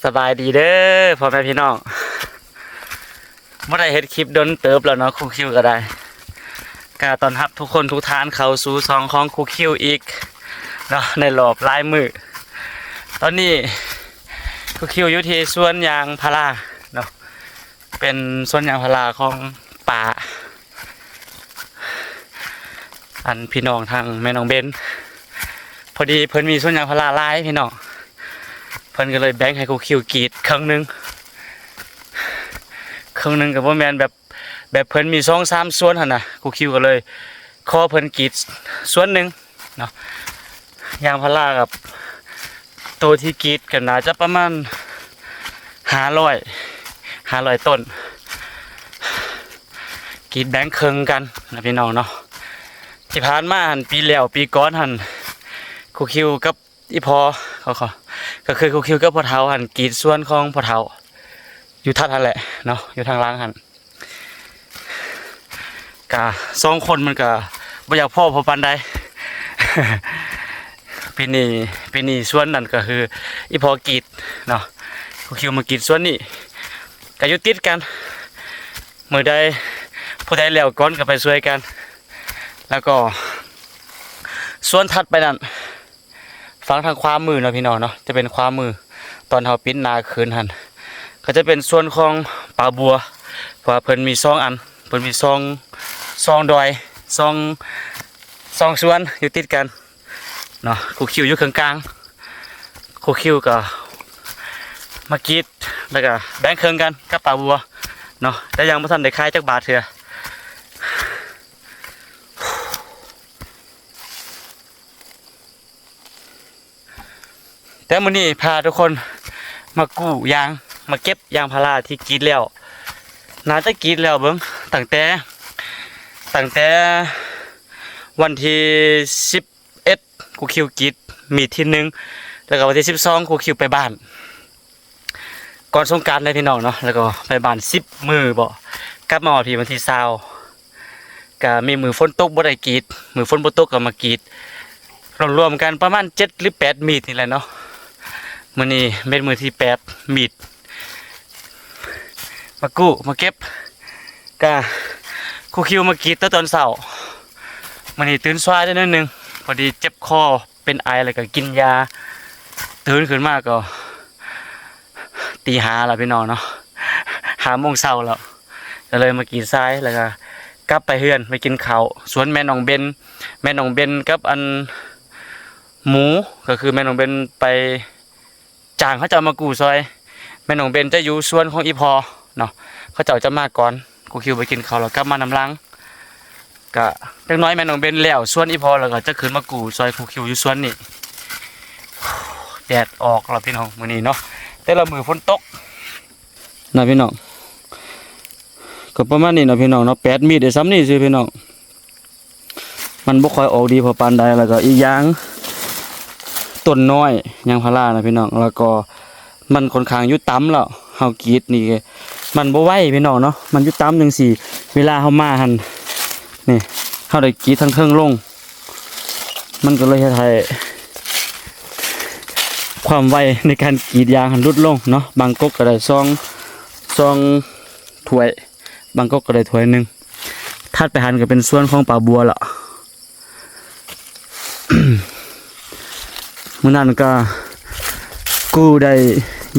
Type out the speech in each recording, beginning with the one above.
ສະບາຍດີເດີພໍ່ແມ່ພີ່ນ້ອງ. ບໍ່ໄດ້ເຮັດຄລິບດົນເຕີບແລ້ວເນາະ, ຄູຄິວກໍໄດ້. ກໍຕ້ອນຮັບທຸກຄົນທຸກທ່ານເຂົ້າສູ່ຊ່ອງຂອງຄູຄິວອີກເນາະ ໃນລອບຫຼາຍມື້. ຕອນນີ້ຄູຄິວຢູ່ທີ່ສວນຢາງພາລາເນາະ, ເປັນສວນຢາງພາລາຂອງປ້າ ອັນ ພີ່ນ້ອງທາງແມ່ນ້ອງເບັນ. ພໍດີເພິ່ນມີສວນຢາງພາລາຫຼາຍພີ່ນ້ອງ, ເພິ່ນກໍເລີຍແບ່ງໃຫ້ຄູຄິວກຣີດເຄິ່ງໜຶ່ງ, ເຄິ່ງໜຶ່ງກໍບໍ່ແມ່ນແບບ ແບບເພິ່ນມີສອງສາມສວນຫັ້ນນະ, ຄູຄິວກໍເລີຍຂໍເພິ່ນກຣີດສວນໜຶ່ງເນາະ. ຢາງພາລາກັບໂຕທີ່ກຣີດກໍໜ້າຈະປະມານຫ້າຮ້ອຍ ຫ້າຮ້ອຍຕົ້ນ, ກຣີດແບ່ງເຄິ່ງກັນນະພີ່ນ້ອງເນາະ. ທີ່ຜ່ານມາຫັ້ນ ປີແລ້ວ ປີກ່ອນຫັ້ນ ຄູຄິວກັບ ອີ່ພໍ່ ເຂົາ ເຂົາ ກໍຄືຄູຄິວກັບພໍ່ເຖົ້າຫັ້ນ ກຣີດສວນຂອງພໍ່ເຖົ້າຢູ່ທັດຫັ້ນແຫຼະເນາະ, ຢູ່ທາງຫຼັງຫັ້ນ. ກະສອງຄົນມັນກະບໍ່ຢາກພໍ້ພໍປານໃດ. ປີນີ້ ປີນີ້ສວນນັ້ນກໍຄືອີ່ພໍ່ກຣີດເນາະ, ຄູຄິວມາກຣີດສວນນີ້ ກະຢູ່ຕິດກັນ. ມື້ໃດຜູ້ໃດແລ້ວກ່ອນກໍໄປຊ່ວຍກັນ. ແລ້ວກໍສວນຖັດໄປນັ້ນ ຝັ່ງທາງຂວາມືເນາະພີ່ນ້ອງເນາະ, ຈະເປັນຂວາມື ຕອນເຮົາປິດໜ້າຄືນຫັ້ນ ກໍຈະເປັນສວນຂອງປ້າບົວ, ເພາະວ່າເພິ່ນມີສອງອັນ, ເພິ່ນມີສອງ ສອງດອຍ ສອງ ສອງສວນຢູ່ຕິດກັນເນາະ. ຄູຄິວຢູ່ເຄິ່ງກາງ, ຄູຄິວກໍມາກຣີດ ແລ້ວກໍແບ່ງເຄິ່ງກັນກັບປ້າບົວເນາະ, ແຕ່ຍັງບໍ່ທັນໄດ້ຂາຍຈັກບາດເທື່ອ. ແຕ່ມື້ນີ້ພາທຸກຄົນມາກູ້ຢາງ ມາເກັບຢາງພາລາທີ່ກຣີດແລ້ວ, ໜ້າຈະກຣີດແລ້ວເບິ່ງ ຕັ້ງແຕ່ ຕັ້ງແຕ່ວັນທີສິບເອັດ ຄູຄິວກຣີດມີດທີໜຶ່ງ, ແລ້ວກໍວັນທີສິບສອງ ຄູຄິວໄປບ້ານ ກ່ອນສົງການເດ້ພີ່ນ້ອງເນາະ, ແລ້ວກໍໄປບ້ານສິບມື້ບໍ ກັບມາຮອດພີ້ວັນທີຊາວ. ກະມີມື້ຝົນຕົກບໍ່ໄດ້ກຣີດ, ມື້ຝົນບໍ່ຕົກກໍມາກຣີດ, ລວມໆກັນປະມານເຈັດຫຼືແປດມີດນີ້ແຫຼະເນາະ. ມື້ນີ້ເປັນມື້ທີແປດ ມີດມາກູ້ມາເກັບ. ກະຄູຄິວມາກຣີດແຕ່ຕອນເຊົ້າ, ມື້ນີ້ຕື່ນສວາຍໄດ້ໜ້ອຍໜຶ່ງ, ພໍດີເຈັບຄໍ ເປັນໄອ ແລ້ວກໍກິນຢາ, ຕື່ນຂຶ້ນມາກໍຕີຫ້າແລ້ວພີ່ນ້ອງເນາະ, ຫ້າໂມງເຊົ້າແລ້ວ, ກໍເລີຍມາກຣີດຊາຍ ແລ້ວກໍກັບໄປເຮືອນໄປກິນເຂົ້າສວນແມ່ນ້ອງເບັນ. ແມ່ນ້ອງເບັນກັບອັນໝູ ກໍຄືແມ່ນ້ອງເບັນໄປຈ້າງເຂົາເຈົ້າມາກູ້ຊ່ອຍ, ແມ່ນ້ອງເບັນຈະຢູ່ສວນຂອງອີ່ພໍ່ເນາະ, ເຂົາເຈົ້າຈະມາກ່ອນ. ຄູຄິວໄປກິນເຂົ້າແລ້ວກັບມານຳຫຼັງ. ກະຈັກໜ້ອຍແມ່ນ້ອງເບັນແລ້ວສວນອີ່ພໍ່ ແລ້ວກໍຈະຂຶ້ນມາກູ້ຊ່ອຍຄູຄິວຢູ່ສວນນີ້. ແດດອອກແລ້ວພີ່ນ້ອງມື້ນີ້ເນາະ, ແຕ່ລະມື້ຝົນຕົກນະພີ່ນ້ອງ. ກໍປະມານນີ້ເນາະພີ່ນ້ອງເນາະ, ແປດມີດໄດ້ສ່ຳນີ້ຊື່ພີ່ນ້ອງ. ມັນບໍ່ຄ່ອຍອອກດີພໍປານໃດ, ແລ້ວກໍອີກຢ່າງຕົ້ນນ້ອຍ ຢາງພາລານະພີ່ນ້ອງ, ແລ້ວກໍມັນຂ້ອນຂ້າງຢູ່ຕ່ຳແລ້ວ, ເຮົາກຣີດນີ້ມັນບໍ່ໄວພີ່ນ້ອງເນາະ, ມັນຢູ່ຕ່ຳຈັ່ງຊີ້. ເວລາເຮົາມາຫັ້ນ ນີ້ ເຮົາໄດ້ກຣີດທາງເທິງລົງ, ມັນກໍເລີຍເຮັດໃຫ້ຄວາມໄວໃນການກຣີດຢາງຫັ້ນຫຼຸດລົງເນາະ. ບາງກົກກໍໄດ້ສອງ ສອງຖ້ວຍ, ບາງກົກກໍໄດ້ຖ້ວຍໜຶ່ງ. ຖັດໄປຫັ້ນກໍເປັນສວນຂອງປ້າບົວລະ. ມື້ນັ້ນກໍກູ້ໄດ້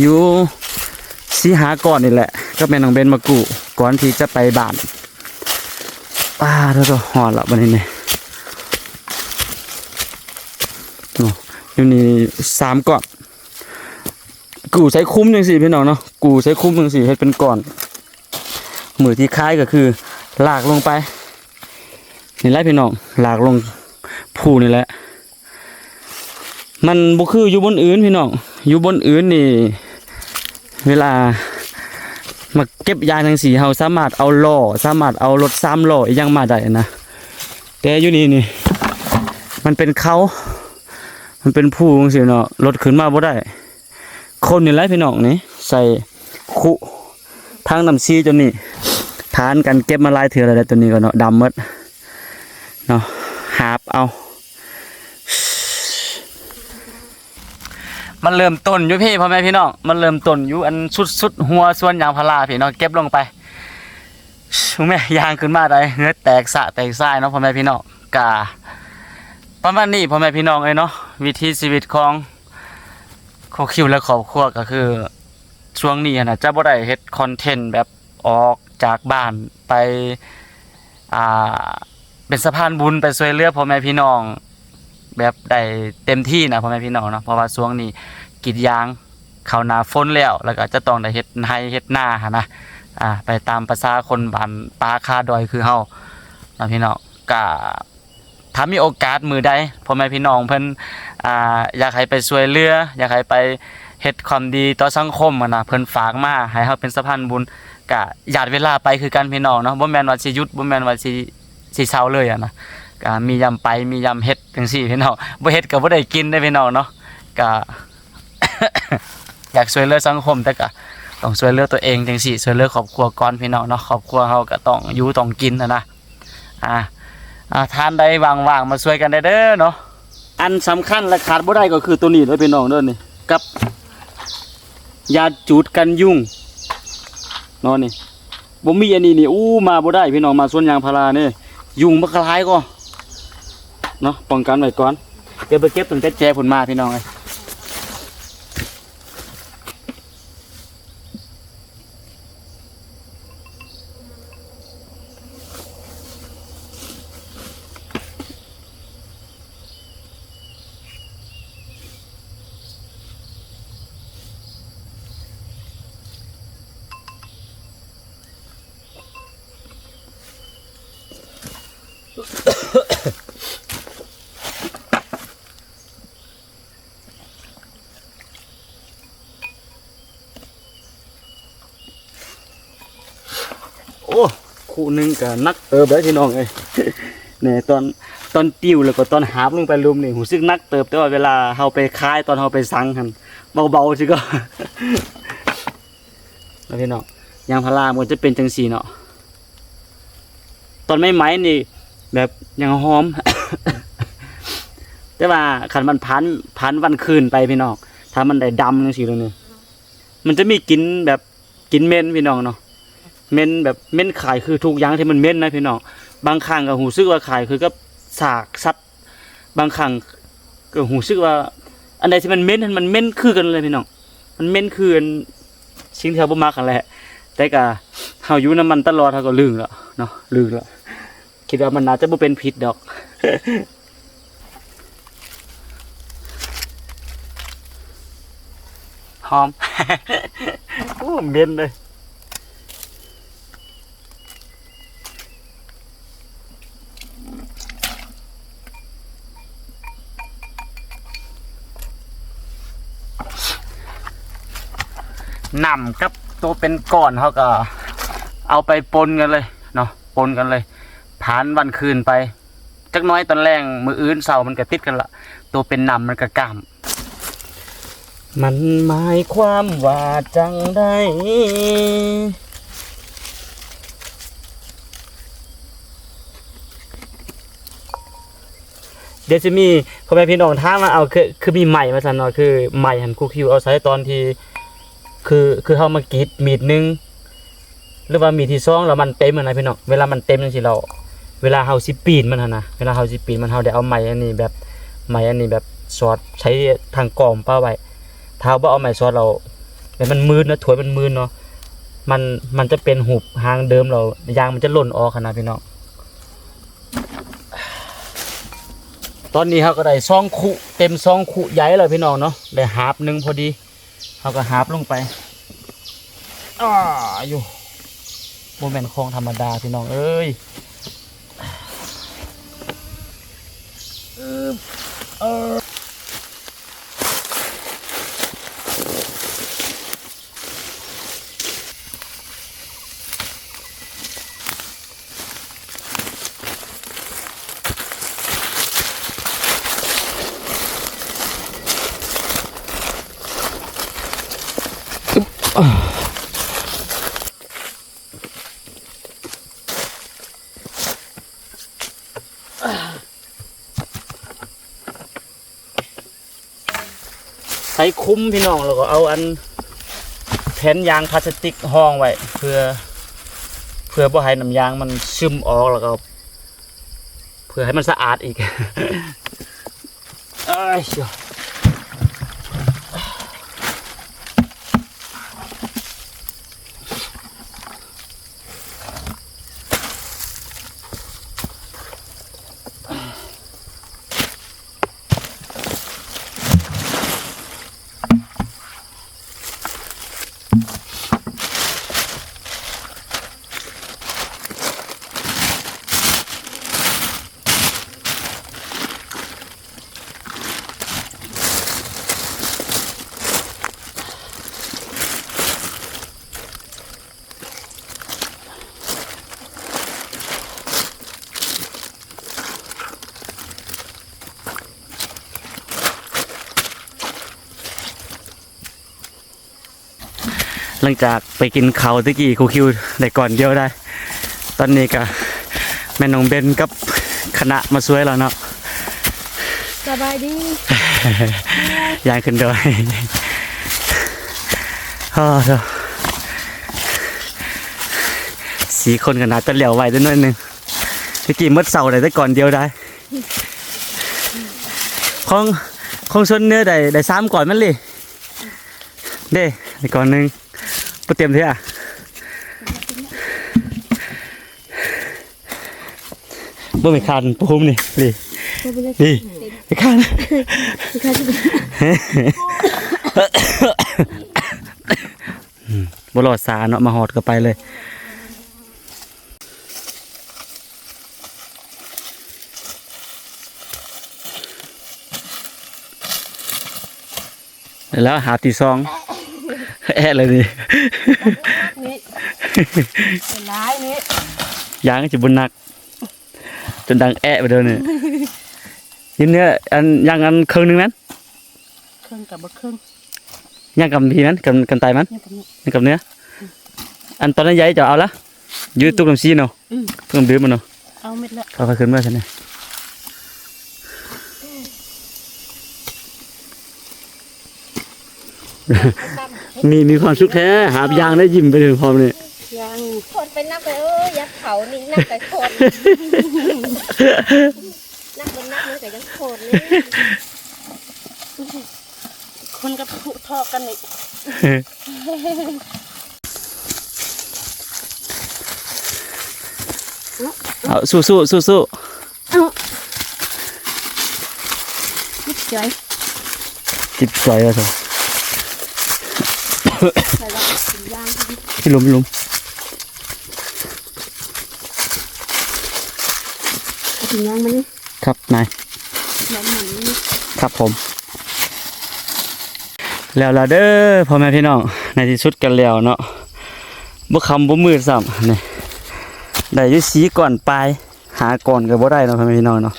ຢູ່ສີ່ຫ້າກ້ອນນີ້ແຫຼະ, ກັບແມ່ນ້ອງເບັນມາກູ້ ກ່ອນທີ່ຈະໄປບ້ານ. ປາດໂທ້ ຮອດລະບັດນີ້ນີ້, ໂອ້ ຢູ່ນີ້ສາມກ້ອນ. ກູ້ໃສ່ຄຸມຈັ່ງຊີ້ພີ່ນ້ອງເນາະ, ກູ້ໃສ່ຄຸມຈັ່ງຊີ້ ເຮັດເປັນກ້ອນ. ມື້ທີ່ຂາຍກໍຄືລາກລົງໄປນີ້ແຫຼະພີ່ນ້ອງ, ລາກລົງພູນີ້ແຫຼະ. ມັນບໍ່ຄືຢູ່ບ່ອນອື່ນພີ່ນ້ອງ, ຢູ່ບ່ອນອື່ນນີ້ ເວລາມາເກັບຢາງຈັ່ງຊີ້ ເຮົາສາມາດເອົາລໍ້ ສາມາດເອົາລົດສາມລໍ້ອີ່ຫຍັງມາໄດ້ນະ, ແຕ່ຢູ່ນີ້ນີ້ ມັນເປັນເຂົາ ມັນເປັນພູຈັ່ງຊີ້ເນາະ, ລົດຂຶ້ນມາບໍ່ໄດ້. ຄົນນີ້ແຫຼະພີ່ນ້ອງນີ້ ໃສ່ຄຸຖັງນ້ຳຊີຕົວນີ້, ຜ່ານການເກັບມາຫຼາຍເທື່ອແລ້ວ ຕົວນີ້ກໍເນາະ ດຳໝົດເນາະ, ຫາບເອົາ. ມັນເລີ່ມຕົ້ນຢູ່ພີ້ ພໍ່ແມ່ພີ່ນ້ອງ, ມັນເລີ່ມຕົ້ນຢູ່ອັນສຸດໆຫົວສວນຢາງພາລາພີ້ເນາະ, ເກັບລົງໄປ. ແມ່ ຍ່າງຂຶ້ນມາໄດ້ ເຫື່ອແຕກສະແຕກຊາຍເນາະ ພໍ່ແມ່ພີ່ນ້ອງ. ກະປະມານນີ້ ພໍ່ແມ່ພີ່ນ້ອງເອີຍເນາະ, ວິຖີຊີວິດຂອງຄູຄິວ ແລະ ຄອບຄົວ ກະຄືຊ່ວງນີ້ຫັ້ນນະ ຈະບໍ່ໄດ້ເຮັດຄອນເທັນແບບ ອອກຈາກບ້ານໄປ ອ່າ ເປັນສະພານບຸນ ໄປຊ່ວຍເຫຼືອພໍ່ແມ່ພີ່ນ້ອງແບບໄດ້ເຕັມທີ່ນະ ພໍ່ແມ່ພີ່ນ້ອງເນາະ, ເພາະວ່າຊ່ວງນີ້ກຣີດຢາງເຂົ້າໜ້າຝົນແລ້ວ ແລ້ວກໍຈະຕ້ອງໄດ້ເຮັດໄຮ່ເຮັດນາຫັ້ນນະ, ອ່າ ໄປຕາມປະສາຄົນບ້ານປ່າຄາດອຍຄືເຮົາເນາະ ພີ່ນ້ອງ. ກະ ຖ້າມີໂອກາດມື້ໃດ ພໍ່ແມ່ພີ່ນ້ອງເພິ່ນ ອ່າ ຢາກໃຫ້ໄປຊ່ວຍເຫຼືອ ຢາກໃຫ້ໄປເຮັດຄວາມດີຕໍ່ສັງຄົມຫັ້ນນະ, ເພິ່ນຝາກມາໃຫ້ເຮົາເປັນສະພານບຸນ, ກະຢາດເວລາໄປຄືກັນ ພີ່ນ້ອງເນາະ. ບໍ່ແມ່ນວ່າຊິຢຸດ ບໍ່ແມ່ນວ່າຊິ ຊິເຊົາເລີຍຫັ້ນນະ, ກະມີຍາມໄປ ມີຍາມເຮັດຈັ່ງຊີ້ ພີ່ນ້ອງ. ບໍ່ເຮັດກໍບໍ່ໄດ້ກິນເດ້ ພີ່ນ້ອງເນາະ. ກະ ຢາກຊ່ວຍເຫຼືອສັງຄົມ ແຕ່ກະຕ້ອງຊ່ວຍເຫຼືອຕົວເອງຈັ່ງຊີ້, ຊ່ວຍເຫຼືອຄອບຄົວກ່ອນ ພີ່ນ້ອງເນາະ. ຄອບຄົວເຮົາກໍຕ້ອງຢູ່ຕ້ອງກິນຫັ້ນນະ. ອ່າ ອ່າ ທ່ານໃດວ່າງໆ ມາຊ່ວຍກັນໄດ້ເດີເນາະ. ອັນສຳຄັນ ແລະ ຂາດບໍ່ໄດ້ກໍຄືໂຕນີ້ເດີ ພີ່ນ້ອງເດີ, ນີ້ ກັບຢາຈູດກັນຍຸງເນາະ. ນີ້ ບໍ່ມີອັນນີ້ນີ້ ໂອ້ ມາບໍ່ໄດ້ ພີ່ນ້ອງ, ມາສວນຢາງພາລານີ້ ຍຸງບັກຫຼາຍກໍເນາະ, ປ້ອງກັນໄວ້ກ່ອນ. ດຽວໄປເກັບຕັ້ງແຕ່ແຈພຸ້ນມາ ພີ່ນ້ອງເອີຍ. ໂອ້ ຄູ່ໜຶ່ງກະໜັກເຕີບເດ້ ພີ່ນ້ອງເອີຍ. ແນ່ ຕອນ ຕອນຕິວ ແລ້ວກໍຕອນຫາບລົງໄປລຸ່ມນີ້ ຮູ້ສຶກໜັກເຕີບ, ແຕ່ວ່າເວລາເຮົາໄປຄາຍ ຕອນເຮົາໄປສັງຫັ້ນ ເບົາໆ ຊິກໍ ເນາະ ພີ່ນ້ອງ. ຢາງພາລາມັນຈະເປັນຈັ່ງຊີ້ເນາະ, ຕອນໃໝ່ໆ ນີ້ແບບຍັງຫອມ ແຕ່ວ່າຄັນມັນຜ່ານ ຜ່ານວັນຄືນໄປ ພີ່ນ້ອງ, ຖ້າມັນໄດ້ດຳຈັ່ງຊີ້ແລ້ວນີ້ ມັນຈະມີກິ່ນແບບ ກິ່ນເໝັນ ພີ່ນ້ອງເນາະ, ເໝັນແບບເໝັນຄ້າຍຄືທຸກຢ່າງທີ່ມັນເໝັນນະ ພີ່ນ້ອງ. ບາງຄັ້ງກໍຮູ້ສຶກວ່າຄ້າຍຄືກັບຊາກສັດ, ບາງຄັ້ງກໍຮູ້ສຶກວ່າອັນໃດທີ່ມັນເໝັນຫັ້ນ ມັນເໝັນຄືກັນເລີຍ ພີ່ນ້ອງ, ມັນເໝັນຄືອັນສິ່ງທີ່ເຮົາບໍ່ມັກຫັ້ນແຫຼະ. ແຕ່ກໍເຮົາຢູ່ນຳມັນຕະຫຼອດ ເຮົາກໍລຶ້ງແລ້ວເນາະ, ລຶ້ງແລ້ວ. ຄິດວ່າມັນໜ້າຈະບໍ່ເປັນພິດດອກ. ຫອມ ໂອ້ ເໝັນເລີຍ. ນ້ຳກັບໂຕເປັນກ້ອນ ເຮົາກໍເອົາໄປປົນກັນເລີຍເນາະ, ປົນກັນເລີຍ. ຜ່ານວັນຄືນໄປຈັກໜ້ອຍ, ຕອນແລງມື້ອື່ນເຊົ້າມັນກໍຕິດກັນລະ, ໂຕເປັນນ້ຳມັນກໍກ້າມ. ມັນໝາຍຄວາມວ່າຈັ່ງໃດ? ດຽວຊິມີພໍ່ແມ່ພີ່ນ້ອງຖາມວ່າ ເອົາ ຄື ຄືມີໄມ້ວ່າຊັ້ນເນາະ, ຄືໄມ້ຫັ້ນຄູຄິວເອົາໃສ່ຕອນທີ່ ຄື ຄືເຮົາມາກຣີດມີດໜຶ່ງ ຫຼືວ່າມີດທີສອງ ແລ້ວມັນເຕັມຫັ້ນນະພີ່ນ້ອງ. ເວລາມັນເຕັມຈັ່ງຊີ້ແລ້ວ ເວລາເຮົາຊິປີນມັນຫັ້ນນະ, ເວລາເຮົາຊິປີນມັນ ເຮົາໄດ້ເອົາໄມ້ອັນນີ້ແບບ ໄມ້ອັນນີ້ແບບສອດໃສ່ທາງກ້ອມປະໄວ້. ຖ້າເຮົາບໍ່ເອົາໄມ້ສອດແລ້ວ ແລ້ວມັນມື່ນນະ, ຖ້ວຍມັນມື່ນເນາະ, ມັນ ມັນຈະເປັນຮູບຮ່າງເດີມແລ້ວ ຢາງມັນຈະຫຼົ່ນອອກຫັ້ນນະພີ່ນ້ອງ. ຕອນນີ້ເຮົາກໍໄດ້ສອງຄຸ ເຕັມສອງຄຸໃຫຍ່ແລ້ວພີ່ນ້ອງເນາະ, ໄດ້ຫາບໜຶ່ງພໍດີ. ເຮົາກໍຫາບລົງໄປ ອ້າ ຢູ່ ບໍ່ແມ່ນຂອງທຳມະດາພີ່ນ້ອງເອີຍ. ອືບ ເອີ. ອາ ໃສ່ຄຸມພີ່ນ້ອງ ແລ້ວກໍເອົາອັນແຜ່ນຢາງພລາສຕິກຮອງໄວ້ ເພື່ອ ເພື່ອບໍ່ໃຫ້ນ້ຳຢາງມັນຊຶມອອກ ແລ້ວກໍເພື່ອໃຫ້ມັນສະອາດອີກ. ເອີຍ ຫຼັງຈາກໄປກິນເຂົ້າແຕ່ກີ້ ຄູຄິວໄດ້ກ້ອນດຽວໄດ໋. ຕອນນີ້ກະແມ່ນນ້ອງເບັນກັບຄະນະມາຊ່ວຍແລ້ວເນາະ. ສະບາຍດີ. ຍ່າງຂຶ້ນດອຍ. ໂອ້ໂຫ ສີ່ຄົນກໍໜ້າຈະແລ້ວໄວເດີໜ້ອຍໜຶ່ງ. ແຕ່ກີ້ໝົດເສົາໄດ້ແຕ່ກ້ອນດຽວໄດ໋. ຂອງ ຂອງຊົນເນື້ອໄດ້ ໄດ້ສາມກ້ອນມັນເລີຍ. ເດ້ ໄດ້ກ້ອນໜຶ່ງ ບໍ່ເຕັມເທື່ອ. ບໍ່ມີຄານປູມນີ້ ນີ້ ນີ້ ມີຄານ ມີຄານ ອືມ ບໍ່ລໍຊ້າເນາະ ມາຮອດກໍໄປເລີຍ. ແລ້ວຫາບທີສອງ ແອະເລີຍນີ້ ນີ້ ຫຼາຍນີ້ ຢາງຊິບໍ່ໜັກ ຈົນດັງແອະໄປເດີນີ້. ຍິນເນື້ອ ອັນ ຢ່າງອັນເຄິ່ງໜຶ່ງນັ້ນ ເຄິ່ງກັບບໍ່ເຄິ່ງ ຍ່າງກຳພີມັນ ກຳ ກຳໄຕມັນ ຍ່າງກຳເນື້ອ ອັນຕອນນັ້ນໃຫຍ່ເຈົ້າເອົາລະ ຢູ່ຕຸກນ້ຳຊີເນາະ ອືມ ເພິ່ງດື່ມມັນເນາະ ເອົາເມັດລະ ເອົາຂ້ອຍຂຶ້ນເມືອຊັ້ນນະ. ມີ ມີຄວາມສຸກແທ້ ຫາບຢາງໄດ້ ຍິ້ມໄປເຖິງພ້ອມນີ້ ຍັງ ຄົນໄປນັບໄປ ເອີ ຢາກເຂົານີ້ນັບໄປຄົນ ນັບບໍ່ນັບມັນກໍຍັງຄົນນີ້ ຄົນກັບຜູ້ທອກກັນນີ້ ເອົາ ສູ້ໆ ສູ້ໆ ເອົາ ຕິດໃຈ ຕິດໃຈວ່າຊັ້ນ ກິນຢາງ ກິນລົມ ກິນລົມ ກິນຢາງມານີ້ ຄັບນາຍ ແລ້ວມັນ ຄັບຜົມ ແລ້ວລະເດີ ພໍ່ແມ່ພີ່ນ້ອງ ໃນທີ່ສຸດກໍແລ້ວເນາະ ບໍ່ຄ່ຳບໍ່ມືດຊ້ຳ ນີ້ ໄດ້ຢູ່ສີ່ກ້ອນປາຍ ຫາກ່ອນກໍບໍ່ໄດ້ເນາະ ພໍ່ແມ່ພີ່ນ້ອງເນາະ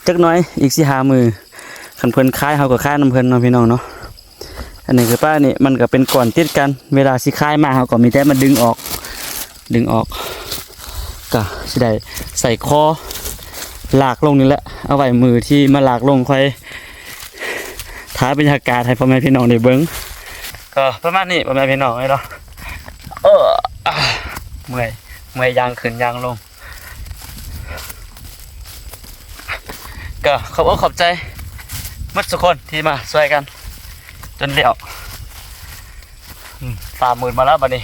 ຈັກໜ້ອຍອີກສີ່ຫ້າມື້ ຄັນເພິ່ນຂາຍ ເຮົາກໍຂາຍນຳເພິ່ນເນາະ ພີ່ນ້ອງເນາະ. ອັນນີ້ຄືປານີ້ ມັນກໍເປັນກ້ອນຕິດກັນ ເວລາຊິຂາຍມາ ເຮົາກໍມີແຕ່ມາດຶງອອກ ດຶງອອກ ກໍຊິໄດ້ໃສ່ຄໍລາກລົງນີ້ແຫຼະ ເອົາໄວ້ມື້ທີ່ມາລາກລົງ ຄ່ອຍຖ່າຍບັນຍາກາດໃຫ້ພໍ່ແມ່ພີ່ນ້ອງໄດ້ເບິ່ງ ກໍປະມານນີ້ ພໍ່ແມ່ພີ່ນ້ອງເອີຍເນາະ. ເອີ ເມື່ອຍ ເມື່ອຍ ຍ່າງຂຶ້ນຍ່າງລົງ. ກໍຂອບອົກຂອບໃຈໝົດທຸກຄົນທີ່ມາຊ່ວຍກັນຈົນແລ້ວ. ອືມ ຟ້າມືດມາແລ້ວບັດນີ້.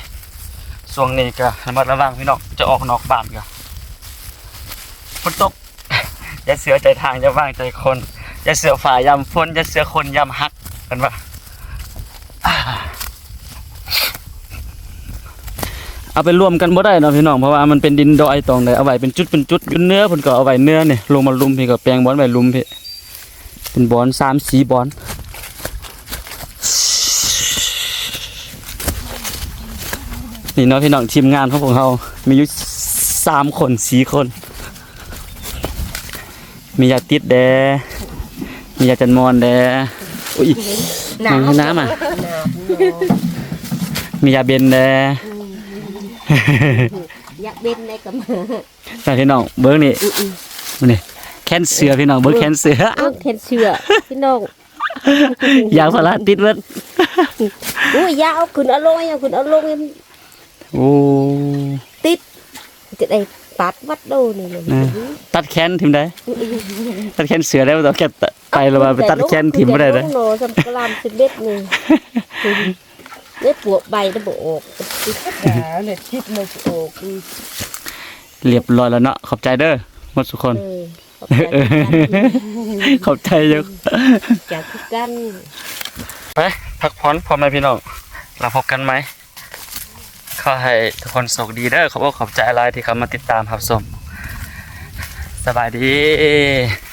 ຊ່ວງນີ້ກໍລະມັດລະວັງພີ່ນ້ອງ ຈະອອກນອກບ້ານກໍຝົນຕົກ. ຢ່າເຊື່ອໃຈທາງ ຢ່າວາງໃຈຄົນ. ຢ່າເຊື່ອຟ້າຍາມຝົນ ຢ່າເຊື່ອຄົນຍາມຮັກ ເພິ່ນວ່າ. ເອົາໄປລວມກັນບໍ່ໄດ້ເນາະພີ່ນ້ອງ ເພາະວ່າມັນເປັນດິນດອຍ ຕ້ອງໄດ້ເອົາໄວ້ເປັນຈຸດເປັນຈຸດ. ຢູ່ເໜືອເພິ່ນກໍເອົາໄວ້ເໜືອນີ້ ລົງມາລຸ່ມພີ້ກໍແປງບ່ອນໄວ້ລຸ່ມພີ້ ເປັນບ່ອນສາມສີ່ບ່ອນນີ້ເນາະພີ່ນ້ອງ. ທີມງານຂອງພວກເຮົາມີຢູ່ສາມຄົນ ສີ່ຄົນ. ມີຢາຕິດແດ່ ມີຢາຈັນມອນແດ່. ໂອ້ຍ ໜາວ ນ້ຳ ນ້ຳອະ ໜາວ ມີຢາເບັນແດ່ ຢາເບັນແດ່ກໍມາ. ພີ່ນ້ອງເບິ່ງນີ້ ອືມໆ ນີ້ແຂນເສືອພີ່ນ້ອງ ເບິ່ງແຂນເສືອ ເບິ່ງແຂນເສືອພີ່ນ້ອງ. ຢາງພາລາຕິດເບິດ. ໂອ້ຍ ຢ່າເອົາຂຶ້ນເອົາລົງ ຢ່າຂຶ້ນເອົາລົງ ໂອ້ ຕິດ ຈະໄດ້ຕັດວັດໂດນີ້ນະ. ຕັດແຂນຖິ້ມໄດ້ ຕັດແຂນເສືອໄດ້ ບໍ່ຕ້ອງແຂນ ໄປລະວ່າໄປຕັດແຂນຖິ້ມບໍ່ໄດ້ເດີ. ເນາະ ສຳກະລາມສິບເອັດນີ້ ໄດ້ປວກໃບໄດ້ບໍ່ອອກ ອ່າ ເລັບຈິບເລີຍຊິອອກ. ອືມ ລຽບຮ້ອຍແລ້ວເນາະ. ຂອບໃຈເດີໝົດທຸກຄົນ. ເອີ ຂອບໃຈ ຂອບໃຈຢູ່ ຈາກຄືກັນ. ໄປພັກຜ່ອນ ພໍ່ແມ່ພີ່ນ້ອງ ແລ້ວພົບກັນໃໝ່. ຂໍໃຫ້ທຸກຄົນໂຊກດີເດີ. ຂອບອົກຂອບໃຈຫຼາຍທີ່ເຂົ້າມາຕິດຕາມຮັບຊົມ. ສະບາຍດີ.